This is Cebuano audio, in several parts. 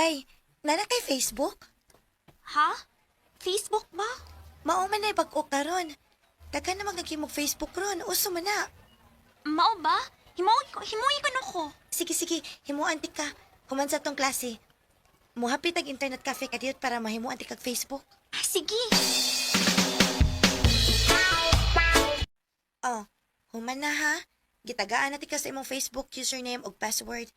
Day, nana kay Facebook? Ha? Facebook ba? Mao man ay bag-o karon. Daghan na magnaghimog Facebook ron, uso man na. Mao ba? Himuoy ko, himuoy ko no ko. Sige, sige, himuan ti ka. Human sa tong klase. Muhapit ang internet cafe kadiyot para mahimuan ti kag Facebook. Ah, sige. Oh, human na ha. Gitagaan na ti ka sa imong Facebook username ug password.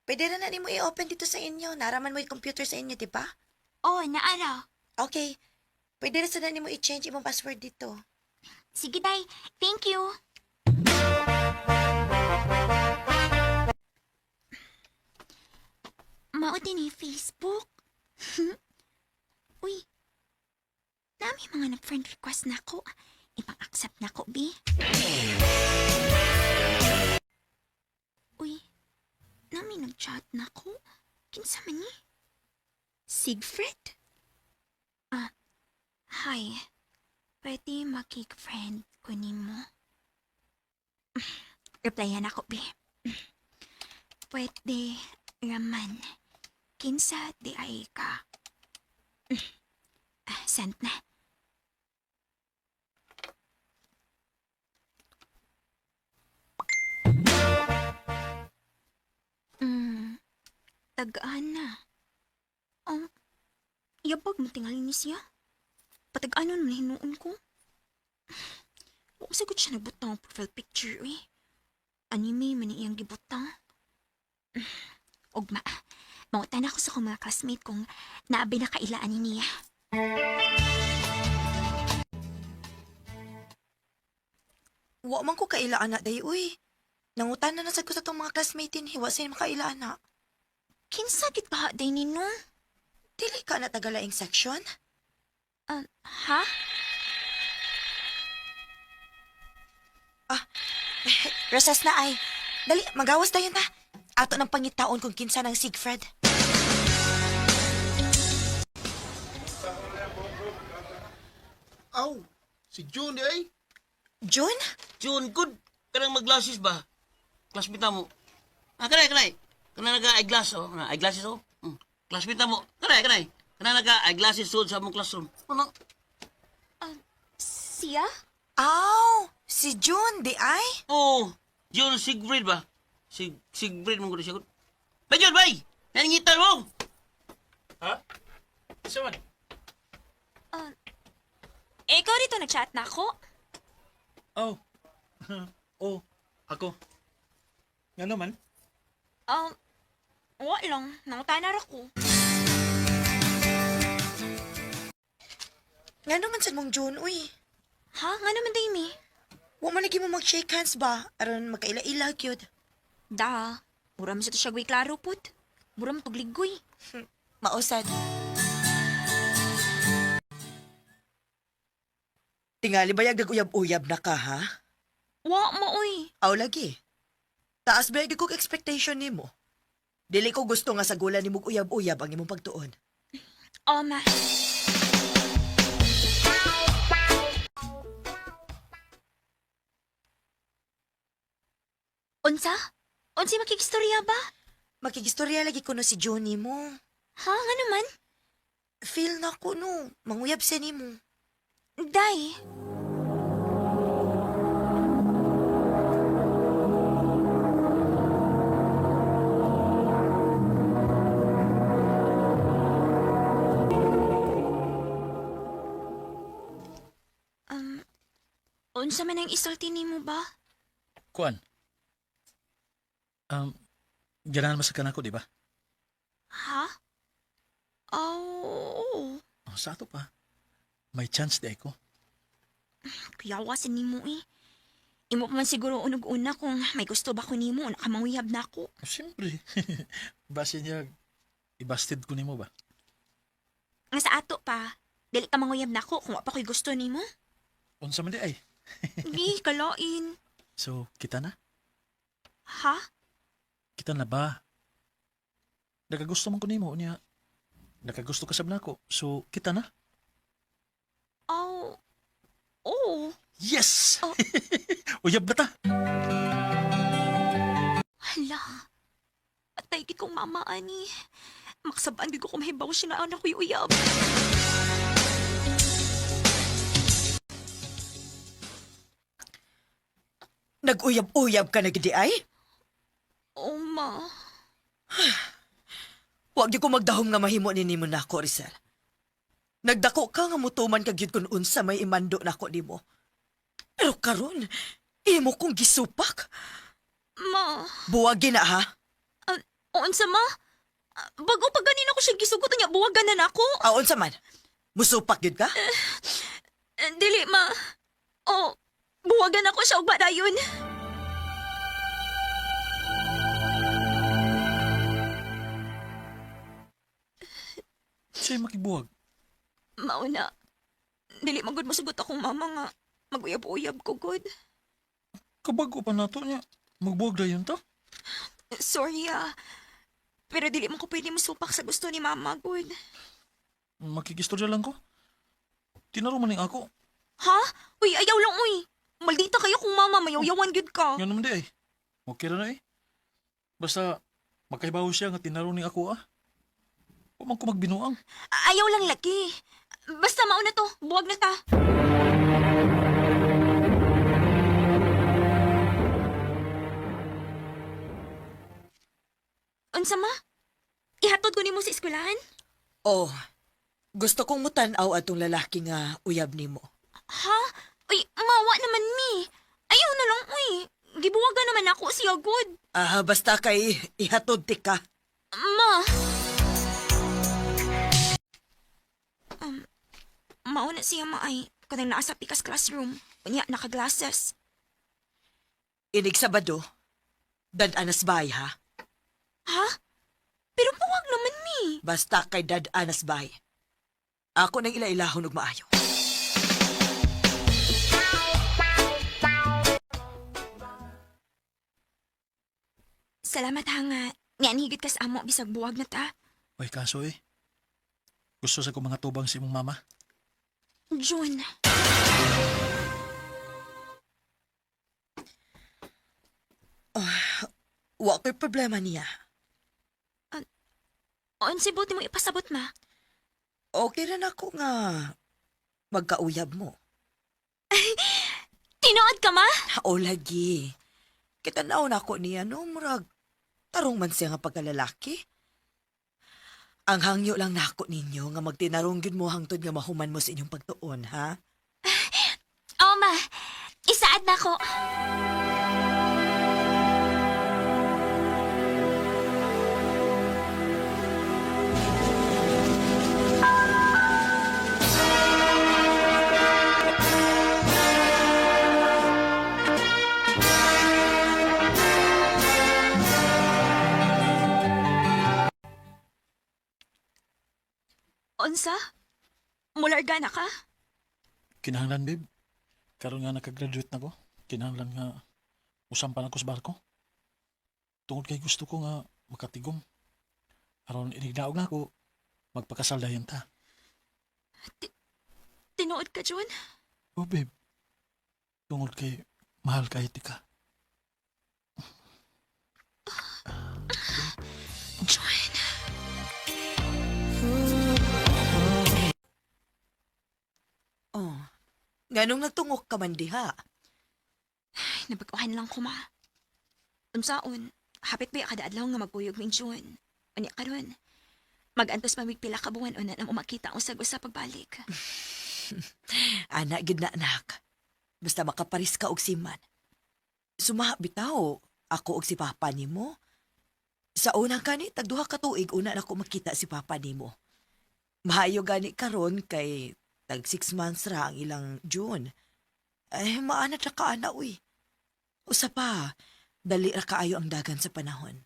Pwede ra na nimo i-open dito sa inyo. Naraman mo yung computer sa inyo, di ba? Oh, naara. Okay. Pwede ra sa na nimo i-change imong password dito. Sige, Day. Thank you. Mao din ni Facebook. Uy. Nami mga nag-friend request na ko. Ipang-accept na ko, bi. Uy. Nami nag-chat na ko. Kinsa man ni? Siegfried? Ah, hi. Pwede makik-friend ko nimo. Replyan ako, be. Pwede raman. Kinsa di ay ka. Ah, sent na. Tagaan na. Oh, yabag mo tingali ni siya. Patag-anon man hinuon ko. Wa sagot siya nagbutang ang profile picture, uy. Anime man iyang gibutang. Ugma, mangutan ako sa akong mga classmate kung naabi na kailaan ni niya. Wa man ko kaila ana day uy. Nangutan na na sad ko sa tong mga classmate din, hiwa sa makaila ana. Kinsa gid ba day nino? Dili ka na tagalaing section? Ah, ha? Recess na ay. Dali, magawas dayon ta. Ato ng pangitaon kung kinsa ng Siegfried. Aw, si June di ay. June? June, good. Kanang mag-glasses ba? Classmate na mo. Ah, kanay, kanay. Kanang naga-eyeglass, oh. Kana, eyeglasses, oh. Classmate na mo. Kanay, kanay. Kanang naga-eyeglasses sud sa among classroom. Ano? Siya? Aw, si June di ay? Oh, June Siegfried ba? Siegfried mo ko siya. Bay, June, bay! Naningitan mo! Ha? Isa man? Eh, ikaw dito nag-chat na ako? Oh. Oh, ako. Nga naman? Um, wa lang. Nangutan na ra ko. Nga naman sad mong June, uy. Ha? Nga naman day mi? Wa man lagi mo mag-shake hands ba? Aron magkaila-ila gyud. Da. Mura man sa to siya gway klaro put. Mura man tugligoy. Mausad. Tingali ba yag uyab-uyab na ka, ha? Wa mo uy. Aw lagi. Taas ba yag kog expectation nimo? Dili ko gusto nga sagulan nimo og uyab-uyab ang imong pagtuon. Oh, ma. Unsa? Unsa makikistorya ba? Makigistorya lagi ko no si Johnny mo. Ha? Nga naman? Feel na ko no, manguyab siya nimo. Day. Um, unsa man ang isulti nimo ba? Kuan. Um, ganahan mo sa kanako, di ba? Ha? Oh, Oh, sa ato pa. May chance di ko. kuyawa sa nimo eh. Imo pa man siguro unog-una kung may gusto ba ko nimo, nakamanguyab na ako. Oh, siyempre. Base niya, ibasted ko nimo ba? Nga sa ato pa, dili ka manguyab na ako kung wa pa ko'y gusto nimo. Unsa man di ay. Di, kalain. So, kita na? Ha? Kita na ba? Nakagusto man ko nimo niya. Nakagusto ka sab nako. So, kita na? Oh, oo. Yes! Oh. Uyab na ta! Hala. Atay gid kong mama ani. Makasabaan gid ko kung mahibaw siya na anak ko'y uyab. Nag-uyab-uyab ka na gidi ay? Oh, ma. Huwag di ko magdahom nga mahimo ni nimo nako, Rizal. Nagdako ka nga mutuman ka gyud kun unsa may imando nako nimo. Pero karon, imo kong gisupak. Ma. Buwagi na ha. Unsa ma? Ah, bago pa ganin ako siya gisugot niya, buwagan na nako. Ah, unsa man? Musupak gyud ka? Eh, dili ma. Oh, buwagan ako siya og badayon. Siya'y makibuwag. Mauna. Dili magud mosugot akong mama nga maguyab-uyab ko gud. Kabago pa nato niya. Magbuwag dayon ta. Sorry ah. Pero dili man ko pwede mosupak sa gusto ni mama gud. Makikistorya lang ko. Tinaro man ning ako. Ha? Uy, ayaw lang uy. Maldita kayo kung mama, mayawyawan gyud ka. Nga naman di ay. Okay ra na eh. Basta magkaibaw siya nga tinaro ning ako ah. Wa man ko magbinuang. Ayaw lang laki. Basta mauna to, buwag na ta. Unsa ma? Ihatod ko nimo sa eskwelahan? Oh, gusto kong mutan-aw atong lalaki nga uyab nimo. Ha? Uy, mawa naman mi. Ayaw na lang, uy. Gibuwagan naman ako siya, good. Ah, basta kay ihatod ti ka. Ma. Mauna siya ma ay kanang naa sa pikas classroom. Unya, naka-glasses. Inig Sabado, dad-anas bay ha. Ha? Pero buwag naman mi. Basta kay dad-anas bay. Ako nang ilailahon og maayo. Salamat ha nga. Nga higit ka sa amo bisag buwag na ta. Uy, kaso eh. Gusto sa ko mga tubang si imong mama. June. Wa ko'y problema niya. Unsay buti mo ipasabot ma? Okay ra nako nga magkauyab mo. Tinuod ka ma? O lagi. Kita naon ako niya no, murag tarong man siya nga pagkalalaki. Ang hangyo lang nako ninyo nga magtinarong gyud mo hangtod nga mahuman mo sa inyong pagtuon, ha? Oo ma. Isaad na ko. Unsa? Mularga na ka? Kinahanglan, babe. Karon nga nakagraduate na ko. Kinahanglan nga usampan ako sa barko. Tungod kay gusto ko nga makatigom. Aron inigdaog na ako, magpakasal dayon ta. Tinuod ka, June? Oh, babe. Tungod kay mahal kay ka. June. Oh. Nganong nagtungok ka man diha? Ay, nabag-uhan lang ko, ma. Unsaon, hapit ba kada adlaw nga maguyog ning June? Unya karon. Magantos pa mig pila ka buwan una nang umakita ang usag-usa pagbalik. Ana gid na anak. Basta makaparis ka og siman. Sumaha bitaw ako og si papa nimo. Sa unang kani tag duha ka tuig una na ko makita si papa nimo. Maayo gani karon kay tag 6 months ra ang ilang June. Eh maanad ra ka ana uy. Usa pa, dali ra kaayo ang dagan sa panahon.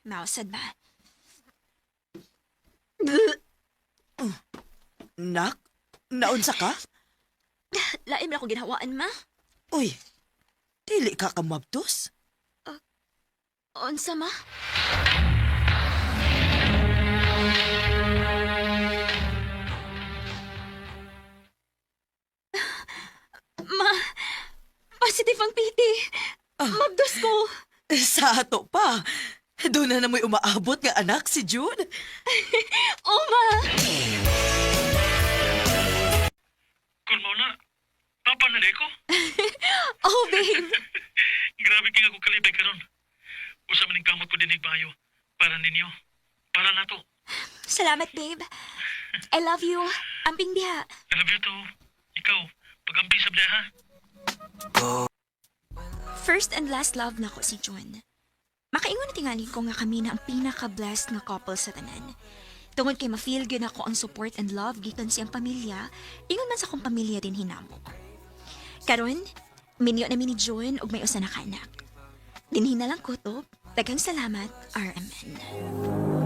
Mausad ba? Nak, naunsa ka? Laim ra ko ginhawaan, ma. Uy, dili ka kamabtos? Unsa, ma? Ma, positive ang PT. Mabdos ko. Sa ato pa. Doon na namoy umaabot nga anak si June. Oma! Kung mo na, papa na di ko. Oh, babe! Grabe kay ako kalibay karon. Usa man ning kamot ko dinig bayo. Para ninyo. Para nato. Salamat, babe. I love you. Amping diha. I love you too. Ikaw, pag-ampi sa ha. First and last love nako si John. Makaingon na tingali ko nga kami na ang pinaka-blessed nga couple sa tanan. Tungod kay ma-feel gyud ako ang support and love gikan siyang pamilya, ingon man sa akong pamilya din hinamo. Karon, minyo na mi ni John ug may usa na ka anak. Dinhi na lang kutob. Daghang salamat, RMN.